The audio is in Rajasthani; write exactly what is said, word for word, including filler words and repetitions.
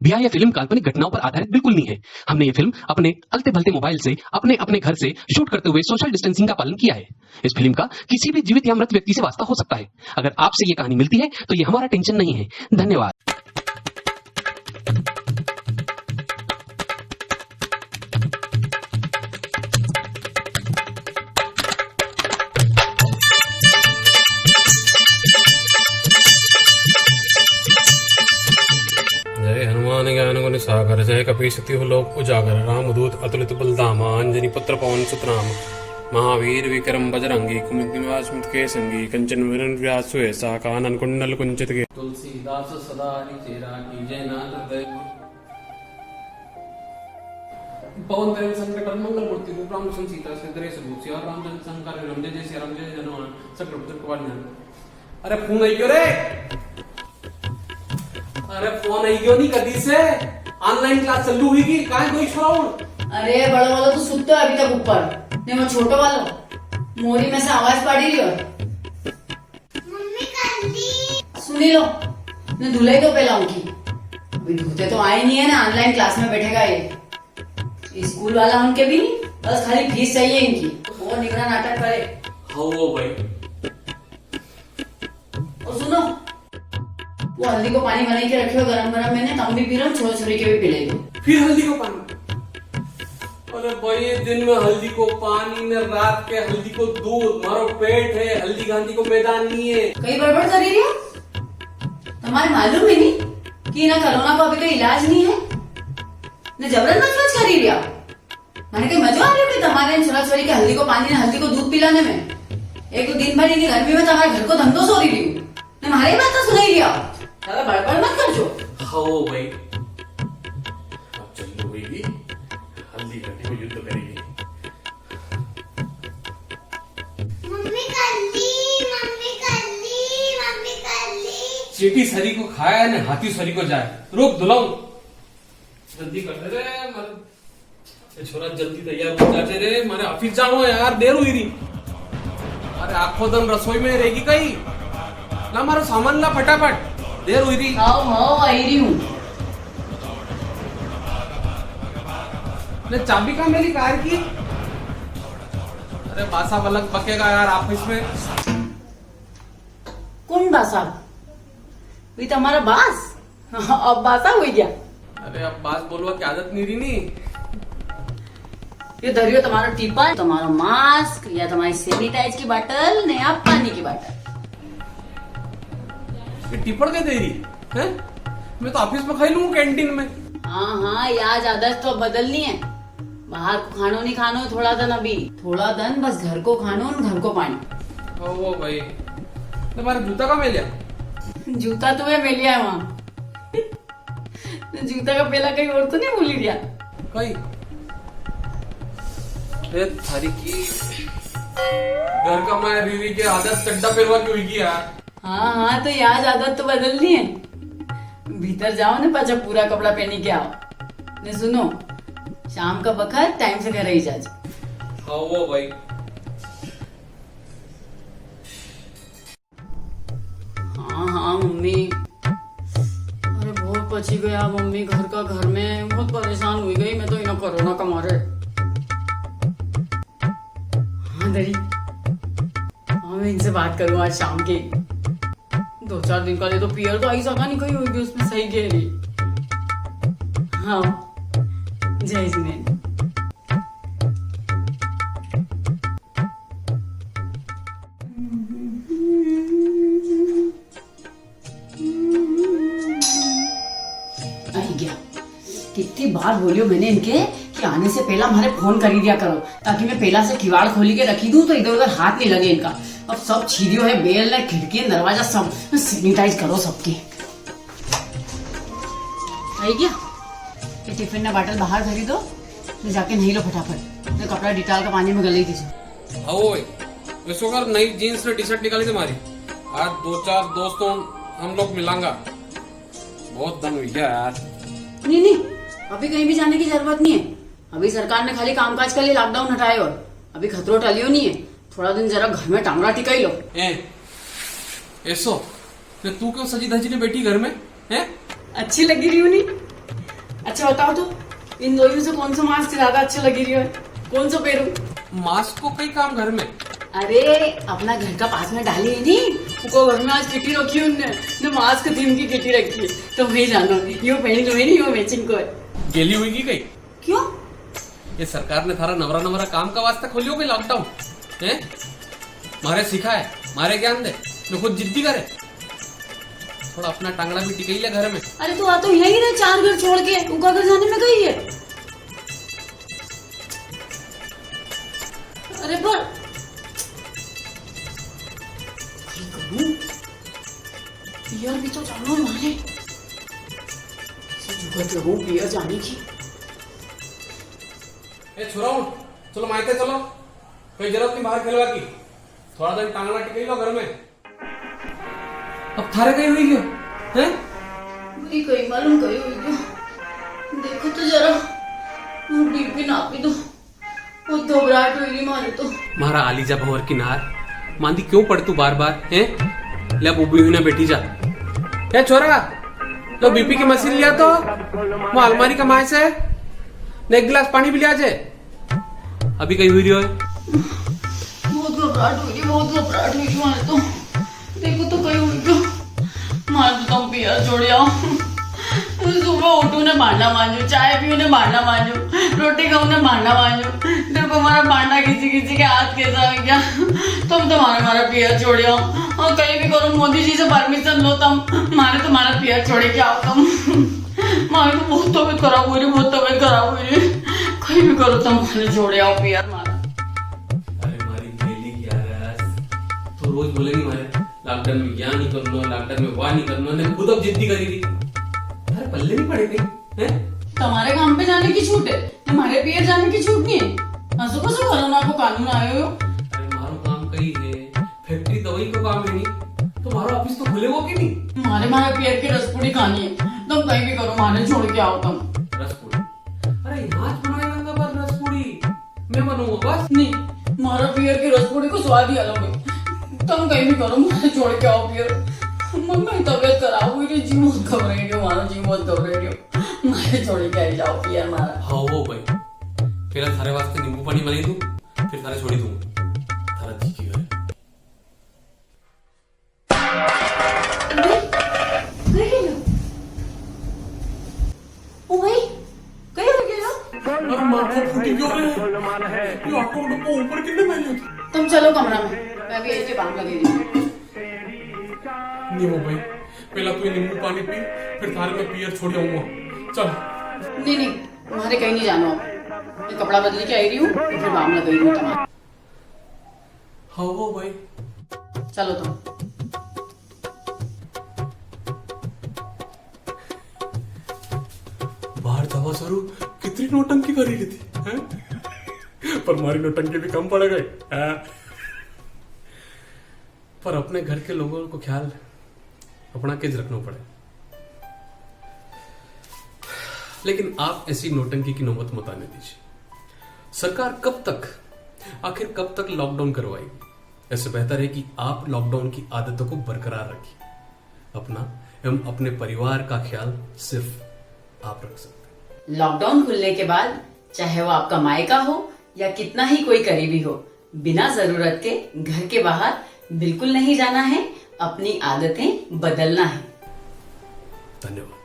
भैया, ये फिल्म काल्पनिक घटनाओं पर आधारित बिल्कुल नहीं है। हमने ये फिल्म अपने अलते भलते मोबाइल से अपने, अपने घर से शूट करते हुए सोशल डिस्टेंसिंग का पालन किया है। इस फिल्म का किसी भी जीवित या मृत व्यक्ति से वास्ता हो सकता है। अगर आपसे ये कहानी मिलती है, तो ये हमारा टेंशन नहीं है। धन्यवाद। जय हनुमान ज्ञान गुण सागर, जय कपीस तिहु लोक उजागर, रामदूत अतुलित बल धामा, अंजनी पुत्र पवन सुत नाम, महावीर विक्रम बजरंगी, कुमति निवास सुमति के संगी, कंचन वरण विराज सुबेसा, कानन कुंडल कुंचित के। तुलसीदास सदा हरि चेरा, कीजे नाथ हृदय। पवन तनय संकट हरण मंगल मूर्ति, रूप राम लखन सीता सहित हृदय रूप, सिया रामचंद्र संकट हरण, जय जय सिया राम, जय जय हनुमान, सब प्रभु तुझको बल जान। अरे फोन आई गयो रे, अरे फोन आई गयो नी कदी से, ऑनलाइन क्लास चालू हुई गी, काहे कोई छोरा उन? अरे बड़ो वालो तो सुत्तो है अभी तक ऊपर, ने वो छोटो वालो मोरी में से आवाज पाड़ी रियो है। मम्मी कर दी। सुनी लो, ने धुलाई तो पेला उनकी। अभी धोते तो आए नी है ना, ऑनलाइन क्लास में बैठेगा ये। स्कूल वाला उनके भी नी, बस खाली फीस चाहिए इनकी। वो निगरा नाटक करे। हाँ वो भाई। और सुनो, वो हल्दी को पानी बनाई के रखियो गरम गरम, मैंने तम भी पी लो, छोरा छोरी के भी पिलाई दो। फिर हल्दी को पानी? अरे भाई, ये दिन में हल्दी को पानी ने रात के हल्दी को दूध, मारो पेट है, हल्दी गांधी को मैदान नहीं है। कई बड़बड़ करी रिया? तमारे मालूम है नी कि इना कोरोना को अभी कोई इलाज नी है, ने जबरन मत मत करी रिया। मने कई मजो आ रियो कि तमारे छोरा छोरी के हल्दी को पानी ने हल्दी को दूध पिलाने में? एक तो दिन भर इनी गर्मी में तमारे घर को धंधो सोरी रियो, ने मारे बात तो सुनाई रिया। ज्यादा बड़बड़ मत करजो। हाँ वो भाई, अब चल तो गई भी, हल्दी घाटी में युद्ध करेगी। मम्मी कर दी, मम्मी कर दी, मम्मी कर दी। चींटी सरी को खाए ने हाथी सरी को जाए। रोक दुलाऊं। जल्दी कर दे रे, मर-, ए छोरा, जल्दी तैयार हो जाजे रे, मारे ऑफिस जाणो है यार, देर हुई री। अरे आखो दन रसोई में रहेगी कई? ला मारो सामान ला फटाफट, देर हुई री। हाओ, हाओ, आई री हूँ। ले चाबी कां मेली कार की? अरे बासा बलक बकेगा यार ऑफिस में। कुण बासा? वी तमारा बास? अब बासा हुई गया। अरे, अब बास बोलवा की आदत नी री नी। ये धरियो तमारो टीपा, तमारो मास्क या तमारी सैनिटाइज की बाटल, ने या पानी की बाटल। ये टीपड़ के दे री है? मैं तो ऑफिस में खाई लूँ कैंटीन में। हाँ, हाँ, या आदत तो बदलनी है। बाहर को खाणो नी खाणो थोड़ा दन अभी। थोड़ा दन बस घर को खाणो न घर को पाणी। ओ वो भाई, तमारा जूता कां मेल्या? जूता तो मैं मेल्या है वां। जूता का पेला कई और तो नी बोली रिया? कई? ए थारी की, घर का माया री री के आदत चड्डा पेरवा की हुई गी यार। हाँ, हाँ, तो या आदत तो बदलनी है। भीतर जाओ ने पाछा पूरा कपड़ा पेनी के आओ। ने सुनो, शाम का बखत टाइम से घर आई जाजे। हाँ, वो भाई। हाँ, हाँ, मम्मी। अरे, बहुत पची गया मम्मी, घर का घर में। बहुत परेशान हुई गई मैं तो इना कोरोना का मारे। हाँ, दरी। हाँ, मैं इनसे बात करूँ आज शाम के। दो चार दिन का लिए तो पियर तो आई सका नी कई होगी, उसमें सही कह री। हाँ, जय जिनेंद्र। आई गया। कितनी बार बोलियो मैंने इनके कि आने से पहला म्हारे फोन करी दिया करो, ताकि मैं पहला से किवाड़ खोली के रखी दूं, तो इधर उधर हाथ नहीं लगे इनका। अब सब छीदियो है, बेल ने, खिड़की, दरवाजा, सब सैनिटाइज करो सबके। आई गया? ये टिफिन ने बाटल बाहर धरी दो, तो जाके नही लो फटाफट, तो कपड़ा डिटॉल का पानी में गलई दीजो। हाँ ओए, वैसो कर, नई जींस ने टी शर्ट निकाली थी म्हारी। आज दो चार दोस्तों हम लोग मिलांगा। बहुत दन हुई गया यार। नी, नी, अभी कहीं भी जाने की जरूरत नी है। अभी सरकार ने खाली कामकाज के लिए लॉकडाउन हटायो है, अभी खतरो टलियो नी है। थोड़ा दिन जरा घर में टांगड़ा टिकाई लो। ए, ऐसो? तो तू क्यों सजी धजी ने बैठी घर में, हैं? अच्छी लगी री हूँ नी? अच्छा बताओ तो, इन दोई में से कौन सा मास्क ज्यादा अच्छा लगी रियो है? कौन सा पेरूं? मास्क को कई काम घर में? अरे, अपना घर का पास में डाली है नी, उको घर में आज किटी रखी है उनने, ने मास्क थीम की किटी रखी है, तो वही जानो, यो पेरी लो है नी, यो मैचिंग को है। गेली हुई की कई? क्यों? ये सरकार ने थारा नवरा नवरा काम का वास्ते खोलियो के लॉकडाउन? हैं? मारे सिखाए, मारे ज्ञान दे, ने खुद जिद्दी करे। थोड़ा अपना टांगड़ा भी टिकई ले घर में। अरे तू आ तो यही रे, चार घर छोड़ के, उका घर जाने में कई है। अरे पर कई करूं? पियर भी तो जानो है मारे। किसी जुगाड़ लगाऊं पियर जाने की। ए छोराओ, चलो मायते चलो, कोई जरूरत नी बाहर खेलवा की। थोड़ा दिन टांगड़ा टिकई लो घर में। अब थारे कई हुई गयो, हैं? भाई कई मालूम कई हुई गयो। देखो तो जरा, वो बीपी नापी दो। वो घबराहट हुई गई मारे तो। मारा आलीजा भंवर की नार, मांदी क्यों पड़े तू बार बार, हैं? ले अब उबी हुई ना बैठी जा। ए छोरा, लो बीपी की मशीन लिया तो, वो अलमारी का माय से, ने एक गिलास पानी भी लिया जे। अभी कई हुई रियो है? बहुत घबराहट हुई री, बहुत घबराहट हुई री मारे तो। देखो तो कई हुई रियो। मारे तो तम पियर छोड़िया। सुबह उठूं ने भांडा मांजूं, चाय पीऊं ने भांडा मांजूं, रोटी खाऊं ने भांडा मांजूं। देखो मारा भांडा किसी किसी के हाथ कैसा हो गया। तम तो मारे मारा पियर छोड़िया। और कई भी करो, मोदी जी से परमिशन लो तम। मारे तो मारा पियर छोड़े क्या हो तम। मारे तो बहुत तबीयत खराब हुई री, बहुत तबीयत खराब हुई री। कई भी करो तम, मारे छोड़े आओ पियर मारा। अरे मारी मेली ग्यारस, तू रोज बोलेगी मारे, लॉकडाउन में या नी करनो, लॉकडाउन में वा नी करनो, ने खुद अब जिद्दी करी री। अरे पल्ले नी पड़े कई, हैं? तमारे काम पे जाने की छूट है, तमारे पियर जाने की छूट नी है। असो कसो कोरोना को कानून आयो हो? अरे मारो काम कई है, फैक्ट्री दवाई को काम है नी, तो मारो ऑफिस तो खुलेगो कि नी? मारे, मारा पियर की रसपुड़ी खानी है, तम कई भी करो, मारे छोड़ के आओ तम। रसपुड़ी? अरे, यहाँ ज बनाया गंगा पर रसपुड़ी, मैं बनूंगा बस। नी, मारा पियर की रसपुड़ी को स्वाद ही अलग है। तम कई भी करो, मारे छोड़ के आओ पियर। मन में तबीयत खराब हुई री, जी बहुत घबराई रियो, मारो जी बहुत घबराई रियो। मारे छोड़ के आई जाओ पियर मारा। हाँ वो भाई, पहला थारे वास्ते नींबू पानी बनाई दूं, फिर थारे छोड़ी दूं। थारा जी की करे। अरे, कई हो गयो? ओ भाई, कई हो गयो? अरे, माथो फूटी गयो रे। यो आटो डब्बो ऊपर किने मेल्यो थो? तम चलो कमरा में, मैं भी ऐसे बाम लगे री। नी वो भाई, पहला तू ये नींबू पानी पी, फिर थारे मैं पियर छोड़ी आऊंगा। चल। नी, नी, मारे कई नी जानो। मैं कपड़ा बदली के आई री हूँ, तो फिर बाम लगे री हूँ तमारे। हाँ वो भाई। चलो तो। बाहर जावा सारू कितनी नौटंकी करी री थी, हैं? पर मारी नौटंकी भी कम पड़ गई, हैं? पर अपने घर के लोगों को ख्याल अपना के ज रखनो पड़े। लेकिन आप ऐसी नौटंकी की नौबत मत आने दीजिए। सरकार कब तक, आखिर कब तक लॉकडाउन करवाएगी? ऐसे बेहतर है कि आप लॉकडाउन की आदतों को बरकरार रखिए। अपना एवं अपने परिवार का ख्याल सिर्फ आप रख सकते हैं। लॉकडाउन खुलने के बाद चाहे वो आपका मायका हो या कितना ही कोई करीबी हो, बिना जरूरत के घर के बाहर बिल्कुल नहीं जाना है, अपनी आदतें बदलना है। धन्यवाद।